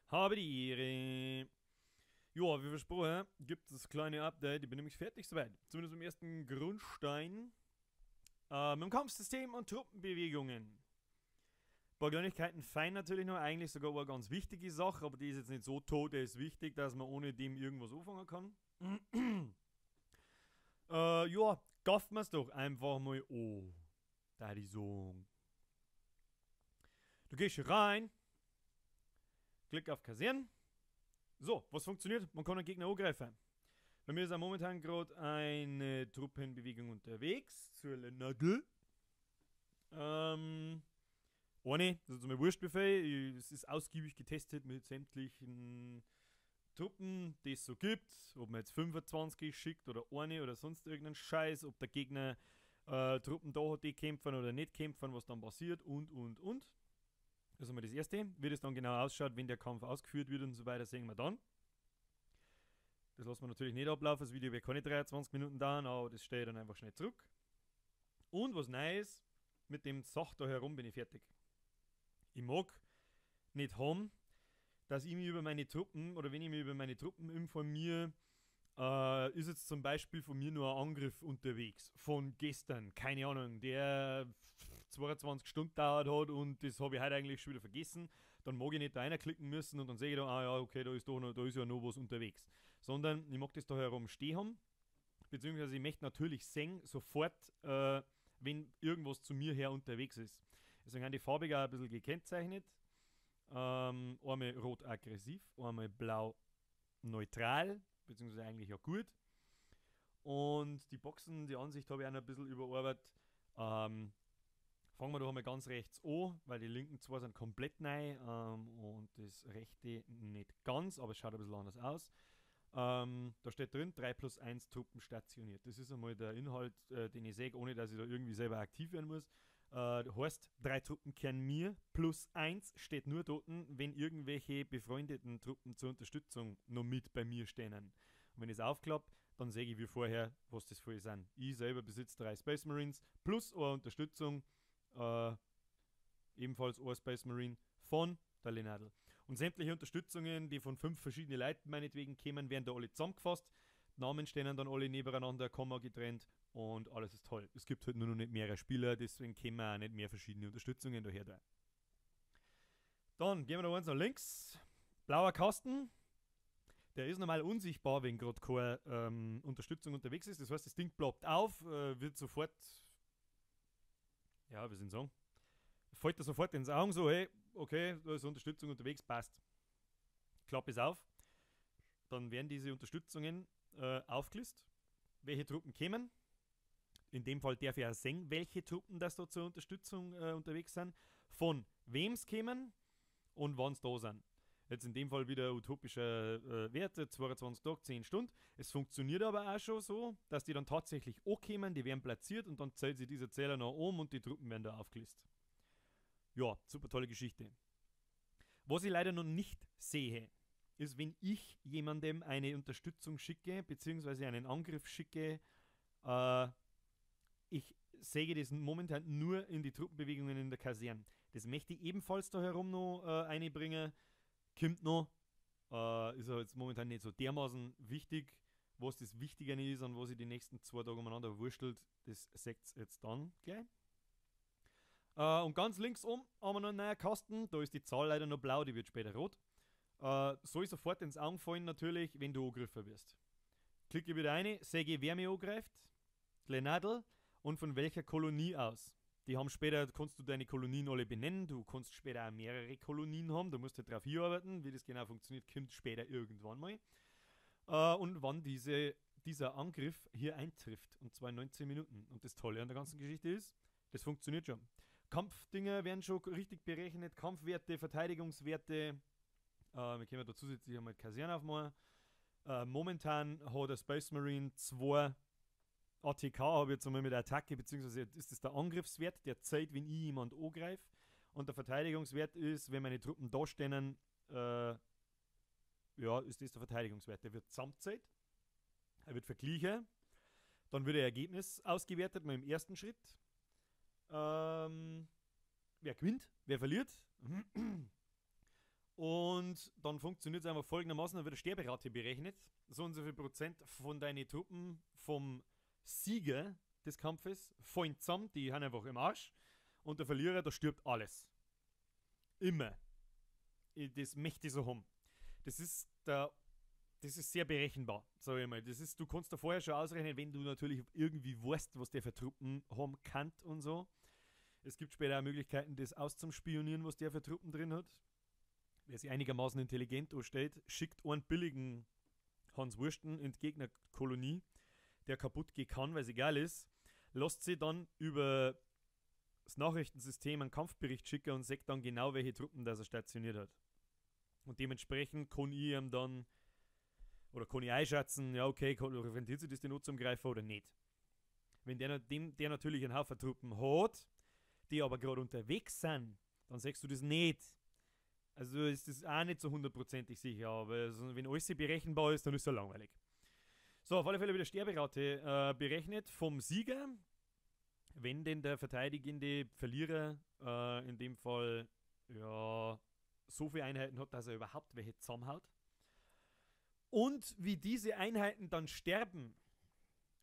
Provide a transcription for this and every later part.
Habe die Ehre. Ja, wie versprochen, gibt es das kleine Update. Ich bin nämlich fertig soweit. Zumindest im ersten Grundstein. Mit dem Kampfsystem und Truppenbewegungen. Ein paar Kleinigkeiten fein natürlich noch, eigentlich sogar eine ganz wichtige Sache, aber die ist jetzt nicht so tot, der ist wichtig, dass man ohne dem irgendwas anfangen kann. Ja, gaffen wir's doch einfach mal an. Da die Song. Du gehst hier rein, klick auf Kasernen. So, was funktioniert? Man kann einen Gegner angreifen. Bei mir ist auch momentan gerade eine Truppenbewegung unterwegs zur Lenadl. Eine, das ist mir wurscht, Befehl. Es ist ausgiebig getestet mit sämtlichen Truppen, die es so gibt. Ob man jetzt 25 schickt oder eine oder sonst irgendeinen Scheiß, ob der Gegner Truppen da hat, die kämpfen oder nicht kämpfen, was dann passiert und. Das ist einmal das Erste. Wie das dann genau ausschaut, wenn der Kampf ausgeführt wird und so weiter, sehen wir dann. Das lassen wir natürlich nicht ablaufen, das Video wird keine 23 Minuten dauern, aber das stelle ich dann einfach schnell zurück. Und was neu ist, mit dem Sach da herum bin ich fertig. Ich mag nicht haben, dass ich mich über meine Truppen, oder wenn ich mich über meine Truppen informiere, ist jetzt zum Beispiel von mir nur ein Angriff unterwegs, von gestern, keine Ahnung, der 22 Stunden dauert hat und das habe ich heute eigentlich schon wieder vergessen. Dann mag ich nicht da reinklicken müssen und dann sehe ich da, ah ja, okay, da ist doch noch, da ist ja noch was unterwegs. Sondern ich mag das da herum stehen haben, beziehungsweise ich möchte natürlich sehen, sofort, wenn irgendwas zu mir her unterwegs ist. Deswegen haben die Farbe auch ein bisschen gekennzeichnet. Einmal rot aggressiv, einmal blau neutral, beziehungsweise eigentlich auch gut. Und die Boxen, die Ansicht habe ich auch noch ein bisschen überarbeitet. Fangen wir doch einmal ganz rechts an, weil die linken zwei sind komplett neu und das rechte nicht ganz, aber es schaut ein bisschen anders aus. Da steht drin, 3 plus 1 Truppen stationiert. Das ist einmal der Inhalt, den ich sehe, ohne dass ich da irgendwie selber aktiv werden muss. Heißt, 3 Truppen kehren mir, plus 1 steht nur dort, wenn irgendwelche befreundeten Truppen zur Unterstützung noch mit bei mir stehen. Und wenn ich es aufklappe, dann sehe ich wie vorher, was das für sind. Ich selber besitze 3 Space Marines plus eine Unterstützung, ebenfalls ein Space Marine von der Lenadl. Und sämtliche Unterstützungen, die von 5 verschiedenen Leuten meinetwegen kämen, werden da alle zusammengefasst. Die Namen stehen dann alle nebeneinander, Komma getrennt und alles ist toll. Es gibt halt nur noch nicht mehrere Spieler, deswegen kämen auch nicht mehr verschiedene Unterstützungen daher da. Dann gehen wir da eins nach links. Blauer Kasten. Der ist normal unsichtbar, wenn grad keine Unterstützung unterwegs ist. Das heißt, das Ding ploppt auf, wird sofort, ja, wie soll ich sagen, fällt da sofort ins Auge, so, hey, okay, da ist Unterstützung unterwegs, passt. Klapp es auf. Dann werden diese Unterstützungen aufgelistet, welche Truppen kämen. In dem Fall darf ich auch sehen, welche Truppen das da zur Unterstützung unterwegs sind, von wem's kämen und wann's da sind. Jetzt in dem Fall wieder utopischer Wert, 22 Tage, 10 Stunden. Es funktioniert aber auch schon so, dass die dann tatsächlich ankommen, die werden platziert und dann zählt sich dieser Zähler nach oben und die Truppen werden da aufgelistet. Ja, super tolle Geschichte. Was ich leider noch nicht sehe, ist, wenn ich jemandem eine Unterstützung schicke, beziehungsweise einen Angriff schicke, ich sehe das momentan nur in die Truppenbewegungen in der Kaserne. Das möchte ich ebenfalls da herum noch einbringen. Kommt noch, ist ja jetzt momentan nicht so dermaßen wichtig. Was das Wichtige ist und was ich die nächsten 2 Tage umeinander wurstelt, das seht's jetzt dann gleich. Und ganz links oben haben wir noch einen neuen Kasten. Da ist die Zahl leider noch blau, die wird später rot. Soll sofort ins Auge fallen natürlich, wenn du angegriffen wirst. Klicke wieder rein, sehe, wer mich angreift, Lenadl, und von welcher Kolonie aus. Die haben später, kannst du deine Kolonien alle benennen, du kannst später auch mehrere Kolonien haben, da musst du drauf hinarbeiten, wie das genau funktioniert, kommt später irgendwann mal. Und wann dieser Angriff hier eintrifft, und zwar in 19 Minuten. Und das Tolle an der ganzen Geschichte ist, das funktioniert schon. Kampfdinger werden schon richtig berechnet, Kampfwerte, Verteidigungswerte. Wir können da zusätzlich einmal Kaserne aufmachen. Momentan hat der Space Marine 2 ATK, habe ich jetzt einmal mit der Attacke, beziehungsweise ist das der Angriffswert, der zählt, wenn ich jemand angreife. Und der Verteidigungswert ist, wenn meine Truppen da stehen, ja, ist das der Verteidigungswert. Der wird zusammengezählt, er wird verglichen, dann wird ein Ergebnis ausgewertet, mal im ersten Schritt. Wer gewinnt, wer verliert. Und Und dann funktioniert es einfach folgendermaßen: Dann wird eine Sterberate berechnet. So und so viel Prozent von deinen Truppen vom Sieger des Kampfes fallen zusammen, die haben einfach im Arsch. Und der Verlierer, da stirbt alles. Immer. Das möchte ich so haben. Das ist sehr berechenbar, sag ich mal. Du kannst da vorher schon ausrechnen, wenn du natürlich irgendwie weißt, was der für Truppen haben kann und so. Es gibt später auch Möglichkeiten, das auszuspionieren, was der für Truppen drin hat. Wer sich einigermaßen intelligent anstellt, schickt einen billigen Hans Wursten in die Gegnerkolonie, der kaputt gehen kann, weil es egal ist, lässt sie dann über das Nachrichtensystem einen Kampfbericht schicken und sagt dann genau, welche Truppen das er stationiert hat. Und dementsprechend kann ich ihm dann, oder kann ich einschätzen, ja okay, rentiert sich das den zum Greifer oder nicht. Wenn der natürlich einen Haufen Truppen hat, die aber gerade unterwegs sind, dann sagst du das nicht. Also ist das auch nicht so hundertprozentig sicher, aber wenn alles berechenbar ist, dann ist es ja langweilig. So, auf alle Fälle wieder Sterberate berechnet vom Sieger, wenn denn der verteidigende Verlierer in dem Fall ja so viele Einheiten hat, dass er überhaupt welche zusammenhaut. Und wie diese Einheiten dann sterben,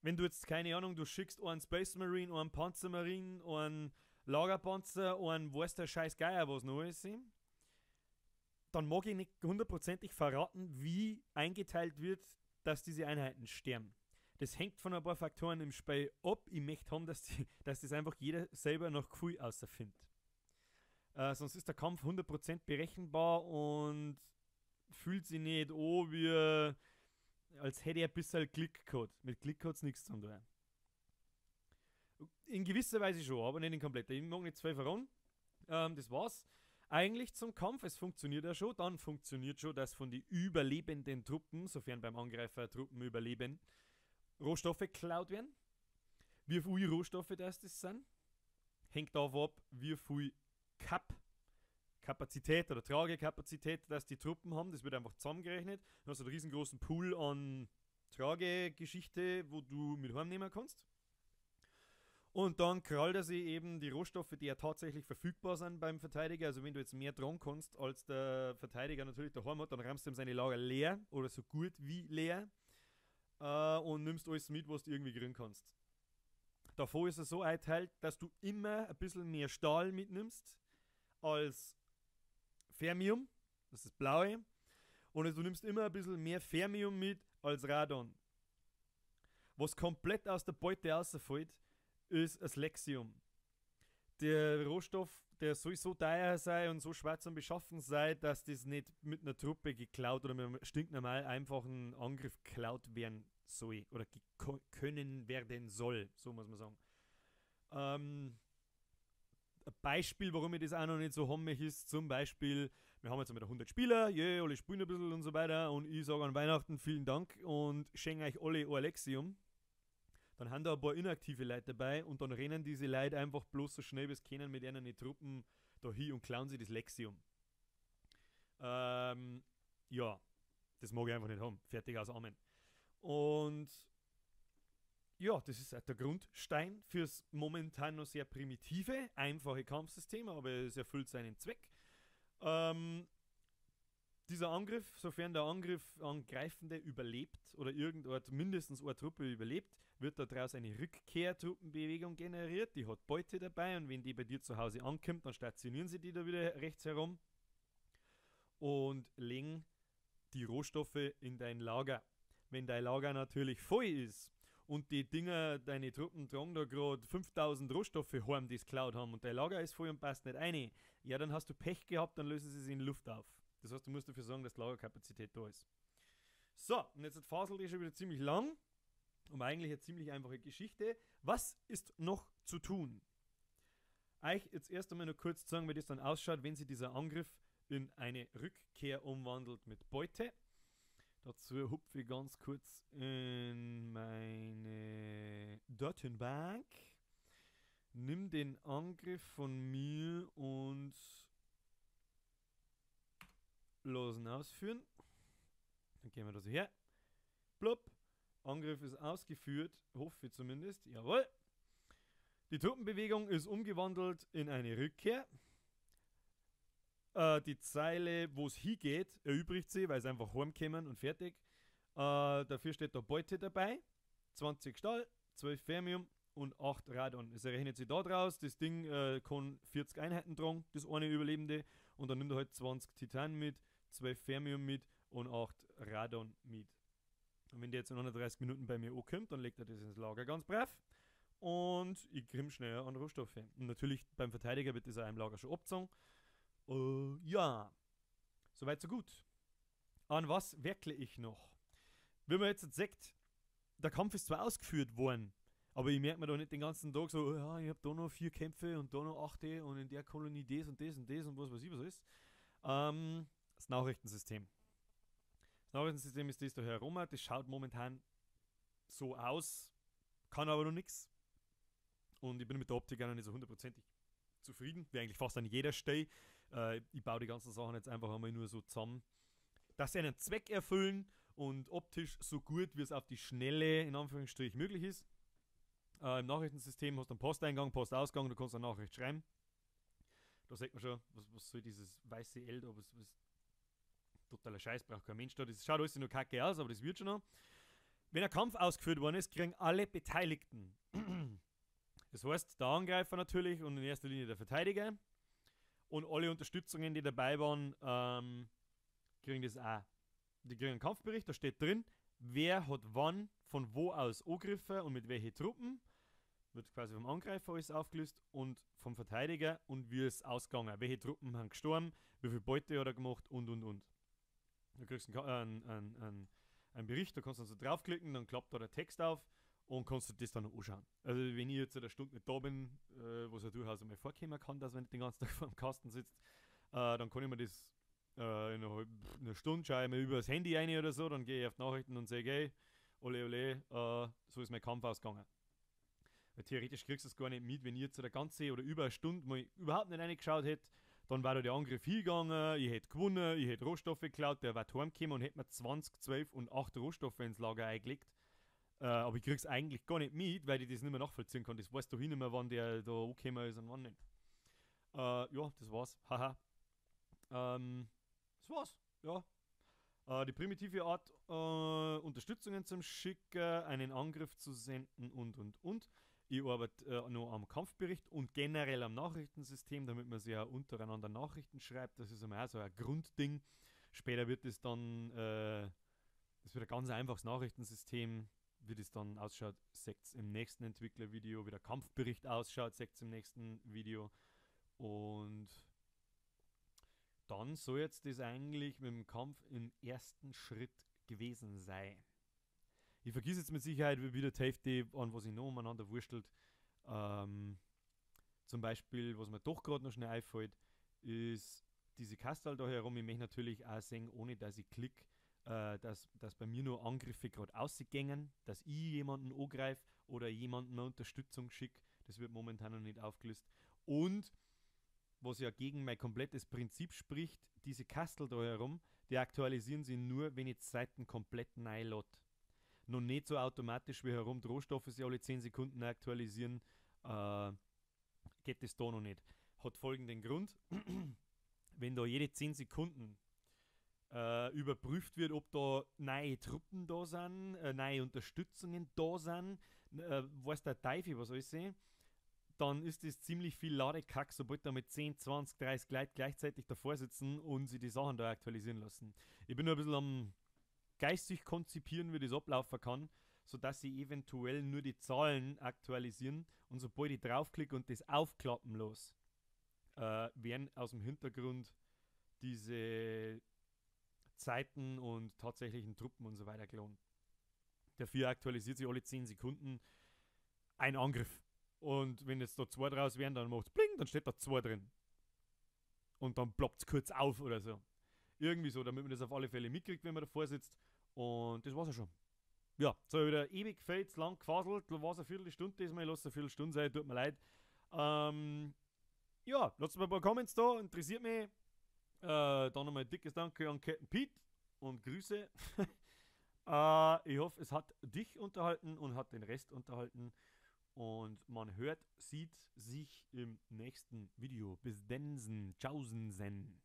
wenn du jetzt, keine Ahnung, du schickst einen Space Marine, einen Panzer Marine, einen Lagerpanzer, einen weiß der scheiß Geier, was noch ist, dann mag ich nicht hundertprozentig verraten, wie eingeteilt wird, dass diese Einheiten sterben. Das hängt von ein paar Faktoren im Spiel ab. Ich möchte haben, dass das einfach jeder selber nach Gefühl außerfindet. Sonst ist der Kampf 100% berechenbar und fühlt sich nicht an, wie als hätte er ein bisschen Glück gehabt. Mit Glück hat es nichts zu tun. In gewisser Weise schon, aber nicht in komplett. Ich mag nicht zwei voran. Das war's. Eigentlich zum Kampf, es funktioniert ja schon, dann funktioniert schon, dass von den überlebenden Truppen, sofern beim Angreifer Truppen überleben, Rohstoffe geklaut werden. Wie viele Rohstoffe das sind, hängt davon ab, wie viel Kapazität oder Tragekapazität, dass die Truppen haben. Das wird einfach zusammengerechnet. Du hast einen riesengroßen Pool an Tragegeschichte, wo du mit heimnehmen kannst. Und dann krallt er sich eben die Rohstoffe, die ja tatsächlich verfügbar sind beim Verteidiger. Also wenn du jetzt mehr dran kannst, als der Verteidiger natürlich daheim hat, dann rammst du ihm seine Lager leer oder so gut wie leer und nimmst alles mit, was du irgendwie kriegen kannst. Davor ist es so eingeteilt, dass du immer ein bisschen mehr Stahl mitnimmst als Fermium, das ist das Blaue. Und du nimmst immer ein bisschen mehr Fermium mit als Radon. Was komplett aus der Beute rausfällt, ist das Lexium. Der Rohstoff, der soll so teuer sein und so schwer zum Beschaffen sein, dass das nicht mit einer Truppe geklaut oder mit einem stinknormal einfachen Angriff geklaut werden soll oder können werden soll, so muss man sagen. Ein Beispiel, warum ich das auch noch nicht so haben möchte, ist zum Beispiel, wir haben jetzt wieder 100 Spieler, yeah, alle spielen ein bisschen und so weiter und ich sage an Weihnachten vielen Dank und schenke euch alle ein Lexium. Dann haben da ein paar inaktive Leute dabei und dann rennen diese Leute einfach bloß so schnell, wie sie können mit ihren Truppen da hin und klauen sie das Lexium. Ja, das mag ich einfach nicht haben. Fertig, aus, Amen. Und ja, das ist der Grundstein fürs momentan noch sehr primitive, einfache Kampfsystem, aber es erfüllt seinen Zweck. Dieser Angriff, sofern der Angreifende überlebt oder irgendort mindestens eine Truppe überlebt, wird daraus eine Rückkehrtruppenbewegung generiert. Die hat Beute dabei und wenn die bei dir zu Hause ankommt, dann stationieren sie die da wieder rechts herum und legen die Rohstoffe in dein Lager. Wenn dein Lager natürlich voll ist und die Dinger, deine Truppen tragen da gerade 5000 Rohstoffe heim, die es geklaut haben und dein Lager ist voll und passt nicht rein, ja, dann hast du Pech gehabt, dann lösen sie sich in Luft auf. Das heißt, du musst dafür sorgen, dass die Lagerkapazität da ist. So, und jetzt faselt ich schon wieder ziemlich lang. Um eigentlich eine ziemlich einfache Geschichte. Was ist noch zu tun? Eigentlich jetzt erst einmal nur kurz sagen, wie das dann ausschaut, wenn sich dieser Angriff in eine Rückkehr umwandelt mit Beute. Dazu hupfe ich ganz kurz in meine Datenbank. Nimm den Angriff von mir und losen ausführen. Dann gehen wir da so her. Blub. Angriff ist ausgeführt, hoffe ich zumindest. Jawohl. Die Truppenbewegung ist umgewandelt in eine Rückkehr. Die Zeile, wo es hingeht, erübrigt sich, weil es einfach heimkommen und fertig. Dafür steht da Beute dabei. 20 Stahl, 12 Fermium und 8 Radon. Es errechnet sich da draus, das Ding kann 40 Einheiten tragen, das eine Überlebende. Und dann nimmt er halt 20 Titan mit, 12 Fermium mit und 8 Radon mit. Und wenn der jetzt in 130 Minuten bei mir ankommt, dann legt er das ins Lager ganz brav. Und ich kriege schneller an Rohstoffe. Und natürlich beim Verteidiger wird das auch im Lager schon abgezogen. Ja, soweit so gut. An was werkle ich noch? Wie man jetzt sagt, der Kampf ist zwar ausgeführt worden, aber ich merke mir doch nicht den ganzen Tag so, oh ja, ich hab da noch 4 Kämpfe und da noch 8 und in der Kolonie das und das und das und was weiß ich was ist. Das Nachrichtensystem. Das Nachrichtensystem ist das da herum, das schaut momentan so aus, kann aber noch nix. Und ich bin mit der Optik auch noch nicht so hundertprozentig zufrieden, wie eigentlich fast an jeder Stelle. Ich baue die ganzen Sachen jetzt einfach einmal nur so zusammen, dass sie einen Zweck erfüllen und optisch so gut, wie es auf die Schnelle in Anführungsstrich möglich ist. Im Nachrichtensystem hast du einen Posteingang, Postausgang, du kannst eine Nachricht schreiben. Da sieht man schon, was soll dieses weiße L da, was totaler Scheiß, braucht kein Mensch da. Das schaut alles nur kacke aus, aber das wird schon noch. Wenn ein Kampf ausgeführt worden ist, kriegen alle Beteiligten. Das heißt, der Angreifer natürlich und in erster Linie der Verteidiger und alle Unterstützungen, die dabei waren, kriegen das auch. Die kriegen einen Kampfbericht, da steht drin, wer hat wann, von wo aus angegriffen und mit welchen Truppen. Wird quasi vom Angreifer alles aufgelöst und vom Verteidiger und wie es ausgegangen. Welche Truppen haben gestorben, wie viel Beute hat er gemacht und. Du kriegst einen Bericht, da kannst du dann so draufklicken, dann klappt da der Text auf und kannst du das dann noch anschauen. Also wenn ich jetzt eine Stunde nicht da bin, was ja durchaus einmal vorkommen kann, dass man nicht den ganzen Tag vor dem Kasten sitzt, dann kann ich mir das in einer Stunde schaue ich mir über das Handy rein oder so, dann gehe ich auf die Nachrichten und sage, hey, ole ole, so ist mein Kampf ausgegangen. Weil theoretisch kriegst du es gar nicht mit, wenn ich jetzt eine ganze oder über eine Stunde mal überhaupt nicht reingeschaut hätte, dann war da der Angriff hingegangen, ich hätte gewonnen, ich hätte Rohstoffe geklaut, der war heimgekommen und hätte mir 20, 12 und 8 Rohstoffe ins Lager eingelegt. Aber ich krieg's eigentlich gar nicht mit, weil ich das nicht mehr nachvollziehen kann. Das weiß doch ich nicht mehr, wann der da angekommen ist und wann nicht. Ja, das war's. Haha. Das war's, ja. Die primitive Art, Unterstützungen zum Schicken, einen Angriff zu senden und. Ich arbeite noch am Kampfbericht und generell am Nachrichtensystem, damit man sich ja untereinander Nachrichten schreibt. Das ist immer auch so ein Grundding. Später wird es dann, das wird ein ganz einfaches Nachrichtensystem, wie das dann ausschaut, seht's im nächsten Entwicklervideo, wie der Kampfbericht ausschaut, seht's im nächsten Video. Und dann soll jetzt das eigentlich mit dem Kampf im ersten Schritt gewesen sein. Ich vergiss jetzt mit Sicherheit wieder die Hälfte, an was ich noch umeinander wurstelt. Zum Beispiel, was mir doch gerade noch schnell einfällt, ist diese Kastel da herum. Ich möchte natürlich auch sehen, ohne dass ich klick, dass bei mir nur Angriffe gerade ausgängen, dass ich jemanden angreife oder jemanden eine Unterstützung schicke. Das wird momentan noch nicht aufgelöst. Und was ja gegen mein komplettes Prinzip spricht, diese Kastel da herum, die aktualisieren sie nur, wenn ich die Seiten komplett neu lade. Noch nicht so automatisch wie herum die Rohstoffe sich alle 10 Sekunden aktualisieren, geht das da noch nicht. Hat folgenden Grund, wenn da jede 10 Sekunden überprüft wird, ob da neue Truppen da sind, neue Unterstützungen da sind, weiß der Teufel was alles sehen, dann ist das ziemlich viel Ladekack, sobald da mit 10, 20, 30 Leuten gleichzeitig davor sitzen und sie die Sachen da aktualisieren lassen. Ich bin nur ein bisschen am geistig konzipieren, wie das ablaufen kann, sodass sie eventuell nur die Zahlen aktualisieren und sobald ich draufklicke und das aufklappen los, werden aus dem Hintergrund diese Zeiten und tatsächlichen Truppen und so weiter klonen. Dafür aktualisiert sich alle 10 Sekunden ein Angriff. Und wenn jetzt da 2 draus wären, dann macht's bling, dann steht da 2 drin. Und dann ploppt's kurz auf oder so. Irgendwie so, damit man das auf alle Fälle mitkriegt, wenn man davor sitzt. Und das war's ja schon. Ja, jetzt habe ich wieder ewig viel zu lang gefaselt. Da war's eine Viertelstunde diesmal. Lass eine Viertelstunde sein, tut mir leid. Ja, lasst mir ein paar Comments da, interessiert mich. Dann nochmal ein dickes Danke an Captain Pete und Grüße. Ich hoffe, es hat dich unterhalten und hat den Rest unterhalten. Und man hört, sieht sich im nächsten Video. Bis denn, tschaußen.